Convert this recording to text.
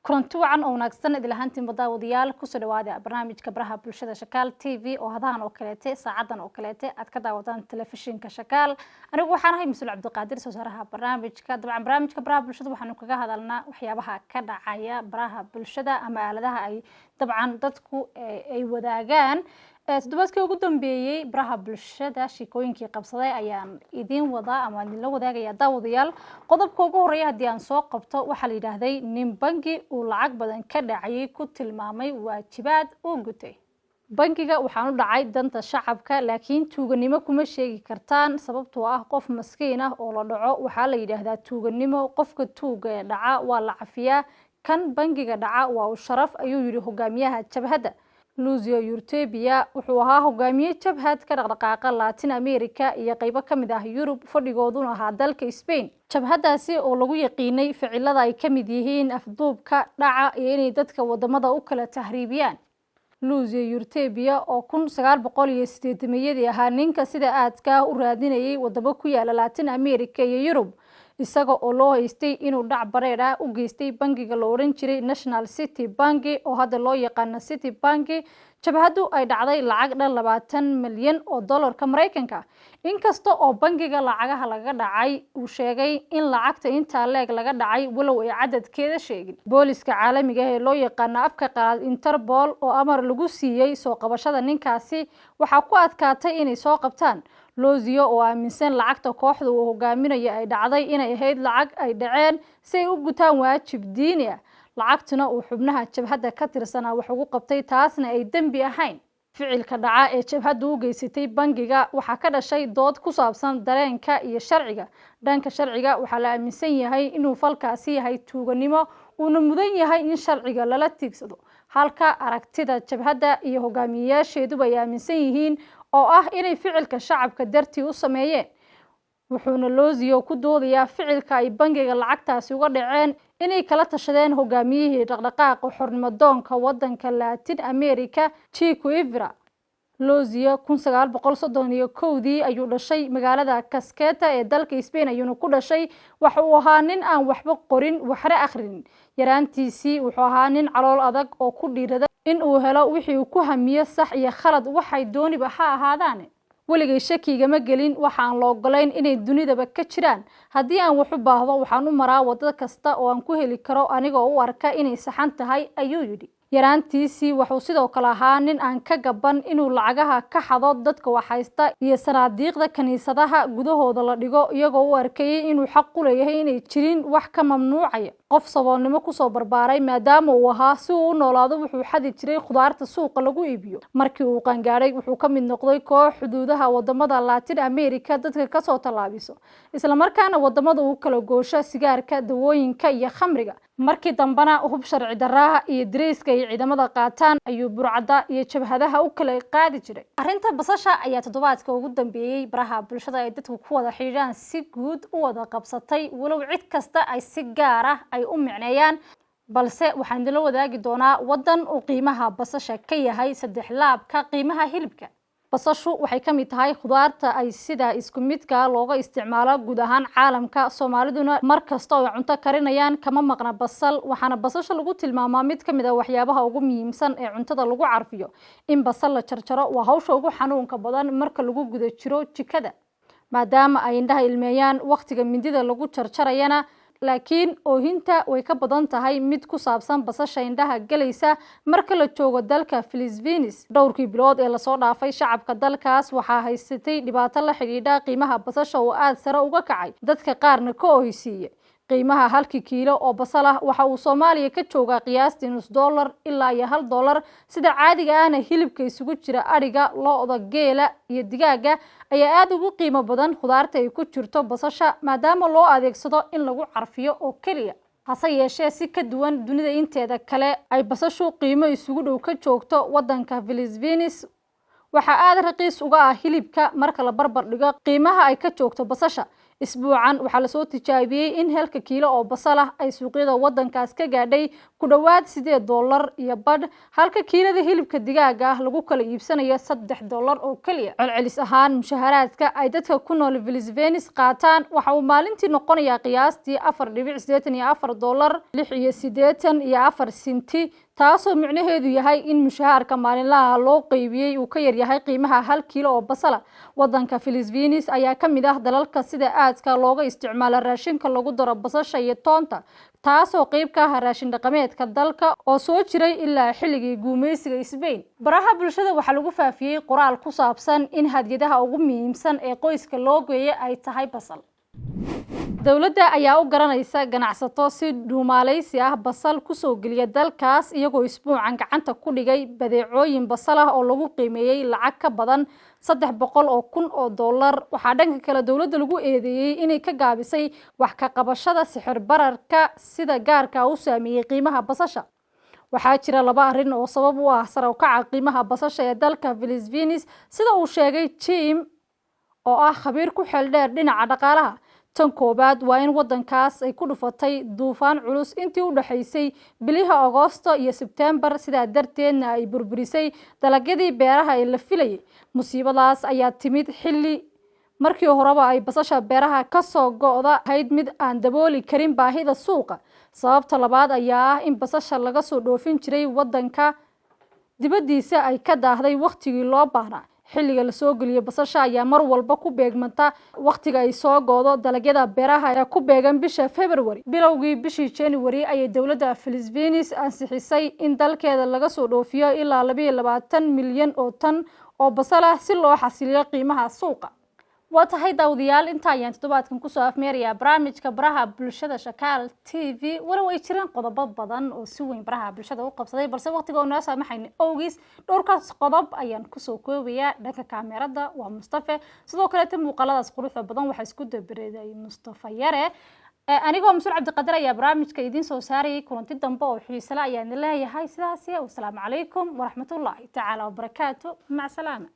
Kulanti wacan oo wanaagsan idil ahaantiin, daawadayaal. Kusoo dhawaada barnaamijka Baraha Bulshada Shakaal TV oo hadahan oo kaleete, saacadan oo kaleete aad ka daawataan telefishinka Shakaal. Anigu waxaan ahay Mas-uul Cabdiqaadir, soo saaraha barnaamijka. Dabcan, barnaamijka Baraha Bulshada waxaanu kaga hadalnaa waxyaabaha ka dhacaya baraha bulshada ama aaladaha ay dabcan dadku ay wadaagaan. Toddobaadkii ugu dambeeyey baraha bulshada sheekooyinkii qabsaday ayaan idiin wadaa ama idinla wadaagaya, daawadayaal. Qodobka ugu horeeya haddii aan soo qabto, waxaa la yidhaahday nin bangi uu lacag badan ka dhacayay ku tilmaamay waajibaad uu gutay. "Bangiga waxaan u dhacay danta shacabka, laakiin tuuganimo kuma sheegi kartaan, sababtoo ah qof maskiin ah oo la dhaco waxaa la yidhaahdaa tuuganimo. Qofka tuuga ee dhaca waa la cafiyaa, kan bangiga dhaca waa uu sharaf," ayuu yidhi hogaamiyaha jabhadda. Lucio Urtubia wuxuu ahaa hogaamiye jabhad ka dhaqdhaqaaqa Latin America iyo qeybo ka mid ah Yurub, fadhigooduna ahaa dalka Spain. Jabhadaasi oo lagu yaqiinay ficilada ay ka mid yihiin afduubka, dhaca iyo inay dadka wadamada u kala tahriibiyaan. Lucio Urtubia oo 1980-yadii ahaa ninka sida aadka ah u raadinayay wadamo ku yaala Latin America iyo Yurub, isaga oo loo haystay inuu dhac bareer ah u geystay bangiga la odhan jiray National City Banki oo hadda loo yaqaano City Banki. Jabhaddu ay dhacday lacag dhan 20 milyan oo dollarka Maraykanka. Inkasta oo bangiga lacagaha laga dhacay uu sheegay in lacagta intaa leeg laga dhacay, walow ay cadadkeeda sheegin. Booliska caalamiga ah ee loo yaqaano afka qalaad Interpol oo amar lagu siiyey soo qabashada ninkaasi, waxaa ku adkaatay inay soo qabtaan Lucio oo aaminsan lacagta kooxda uu hogaaminayo ay dhacday inay ahayd lacag ay dhaceen si ay u gutaan waajib diini ah, lacagtuna uu xubnaha jabhadda ka tirsanaa wax ugu qabtay, taasna ay dembi ahayn. Ficilka dhaca ee jabhaddu u geysatay bangiga waxaa ka dhashay dood ku saabsan dareenka iyo sharciga. Dhanka sharciga, waxaa la aaminsan yahay inuu falkaasi yahay tuuganimo, uuna mudan yahay in sharciga lala tiigsado, halka aragtida jabhadda iyo hogaamiyeyaasheeduba ay aaminsan yihiin oo ah inay ficilka shacabka dartii u sameeyeen. Wuxuuna Lucio ku doodayaa ficilka ay bangiga lacagtaasi uga dhaceen inay kala tashadeen hogaamiyihii dhaqdhaqaaqa xornimo doonka wadanka Latin America, Che Guevara. Lucio 1931-dii ayuu dhashay. Magaalada Caseta ee dalka Spain ayuuna ku dhashay. Waxa uu ahaa nin aan waxba qorin, waxna akhrinin. Yaraantiisii wuxuu ahaa nin calool adag oo ku dhiirada in uu helo wixii uu ku hamiyo, sax iyo khalad waxay dooniba ha ahaadaane. "Weligay shakigama gelin waxaan la ogolayn inay dunidaba ka jiraan. Haddii aan wax u baahdo, waxaan u maraa waddo kasta oo aan ku heli karo, anigoo u arka inay saxan tahay," ayuu yidhi. Yaraantiisii wuxuu sidoo kale ahaa nin aan ka gaban inuu lacagaha ka xado dadka waxhaysta iyo sanaadiiqda kiniisadaha gudahooda la dhigo, iyagoo u arkayay inuu xaq u leeyahay, inay jirin wax ka mamnuucaya. Qof saboolnimo kusoo barbaaray maadaama uu ahaa, si uu u noolaado wuxuu xadi jiray khudaarta suuqa lagu iibiyo. Markii uu qaangaadhay, wuxuu ka mid noqday koox xuduudaha wadamada Latin America dadka kasoo tallaabiso, islamarkaana wadamada uu kala goosho sigaarka, dawooyinka iyo khamriga. Markii dambena hub sharci daraaha iyo dareyska ay ciidamada qaataan ayuu burcadda iyo jabhadaha u kala qaadi jiray. Arrinta basasha ayaa toddobaadka ugu dambeeyey baraha bulshada ay dadku ku wada xidhiidhaan si guud u wada qabsatay, walow cid kasta ay si gaar ah ay u micneeyaan. Balse waxaan idinla wadaagi doonaa waddan uu qiimaha basasha ka yahay saddex laabka qiimaha hilibka. Basashu waxay ka mid tahay khudaarta ay sida isku midka looga isticmaalo guud ahaan caalamka. Soomaaliduna mar kasta oo ay cunto karinayaan kama maqna basal, waxaana basasha lagu tilmaamaa mid ka mid ah waxyaabaha ugu muhiimsan ee cuntada lagu carfiyo. In basal la jarjaro waa hawsha ugu xanuunka badan marka lagu guda jiro jikada, maadaama ay indhaha ilmeeyaan wakhtiga mindida lagu jarjarayana. Laakiin oohinta way ka badan tahay mid ku saabsan basasha indhaha gelaysa marka la joogo dalka Philippines. Dhowrkii bilood ee lasoo dhaafay, shacabka dalkaas waxaa haysatay dhibaato la xidhiidha qiimaha basasha oo aada sare uga kacay, dadka qaarna ka oohisiiye. Qiimaha halkii kiilo oo basal ah waxa uu Soomaaliya ka joogaa qiyaastii nus dollar ilaa iyo $1. Sida caadiga ahna, hilibka isugu jira adhiga, lo'da, geela iyo digaaga ayaa aada ugu qiimo badan khudaarta ay ku jirto basasha, maadaama loo adeegsado in lagu carfiyo oo keliya. Hase yeeshee, si ka duwan dunida inteeda kale ay basashu qiimo isugu dhow ka joogto, wadanka Philippines waxaa aada raqiis uga ah hilibka marka la barbar dhigo qiimaha ay ka joogto basasha. Isbuucan waxaa lasoo tijaabiyey in halka kiilo oo basal ah ay suuqyada wadankaas ka gaadhay ku dhowaad $8.50, halka kiilada hilibka digaaga ah lagu kala iibsanayo $3 oo keliya. Celcelis ahaan, mushaharaadka ay dadka ku nool Philippines qaataan waxa uu maalintii noqonayaa qiyaastii $4.84 86 iyo 84 sinti, taasoo micnaheedu yahay in mushaharka maalinlaha loo qeybiyey uu ka yaryahay qiimaha 1 kiilo oo basala. Wadanka Philippines ayaa ka mid ah dalalka sida aadka looga isticmaalo raashinka lagu daro basasha iyo toonta, taasoo qeyb ka ah raashin dhaqameedka dalka oo soo jiray ilaa xilligii guumeysiga Spain. Baraha bulshada waxaa lagu faafiyey qoraal ku saabsan in hadyadaha ugu muhiimsan ee qoyska loo geeyo ay tahay basal. Dowladda ayaa u garanaysa ganacsato si dhuumaaleysi ah basal kusoo geliya dalkaas, iyagoo isbuucan gacanta ku dhigay badeecooyin basal ah oo lagu qiimeeyey lacag ka badan $300,000. Waxaa dhanka kale dowladda lagu eedeeyey inay ka gaabisay wax ka qabashada sixir bararka sida gaarka u saameeyey qiimaha basasha. Waxaa jira laba arrin oo sabab u ah sare u kaca qiimaha basasha ee dalka Philippines, sida uu sheegay Jim oo ah khabiir ku xeel dheer dhinaca dhaqaalaha. Tan koowaad waa in wadankaas ay ku dhufatay duufaan culus intii u dhaxaysay biliha Agoosto iyo Sebtembar, sidaa darteedna ay burburisay dalagyadii beeraha ee la filayay. Musiibadaas ayaa timid xilli markii horeba ay basasha beeraha kasoo go'da ahayd mid aan dabooli karin baahida suuqa. Sababta labaad ayaa ah in basasha laga soo dhoofin jiray wadanka dibaddiisa ay ka daahday wakhtigii loo baahnaa. Xilliga lasoo geliyo basasha ayaa mar walba ku beegmanta wakhtiga ay soo goodo dalagyada beeraha ee ku beegan bisha February. Bilowgii bishii January ayay dowladda Philippines ansixisay in dalkeeda laga soo dhoofiyo ilaa 22 milyan oo tan oo basal ah si loo xasiliyo qiimaha suuqa. Waa tahay daawadayaal, inta ayaan toddobaadkan kusoo afmeerayaa barnaamijka baraha bulshada Shakaal TV. Walow ay jireen qodobo badan oo si weyn baraha bulshada u qabsaday, balse waqtiga oo noo saamaxayn owgiis dhowrkaas qodob ayaan kusoo koobayaa. Dhanka kaamerada waa Mustafe, sidoo kaleeta muuqaaladaas quruxda badan waxaa isku dabareeday Mustafa Yare. Anigoo Mas-uul Cabdiqadir ayaa barnaamijka idiin soo saarayay. Kulanti dambe oo xiisale ayaan leeyahay. Sidaasi wasalaamu calaykum waraxmatullaahi tacaala wabarakaatu. Mac salaama.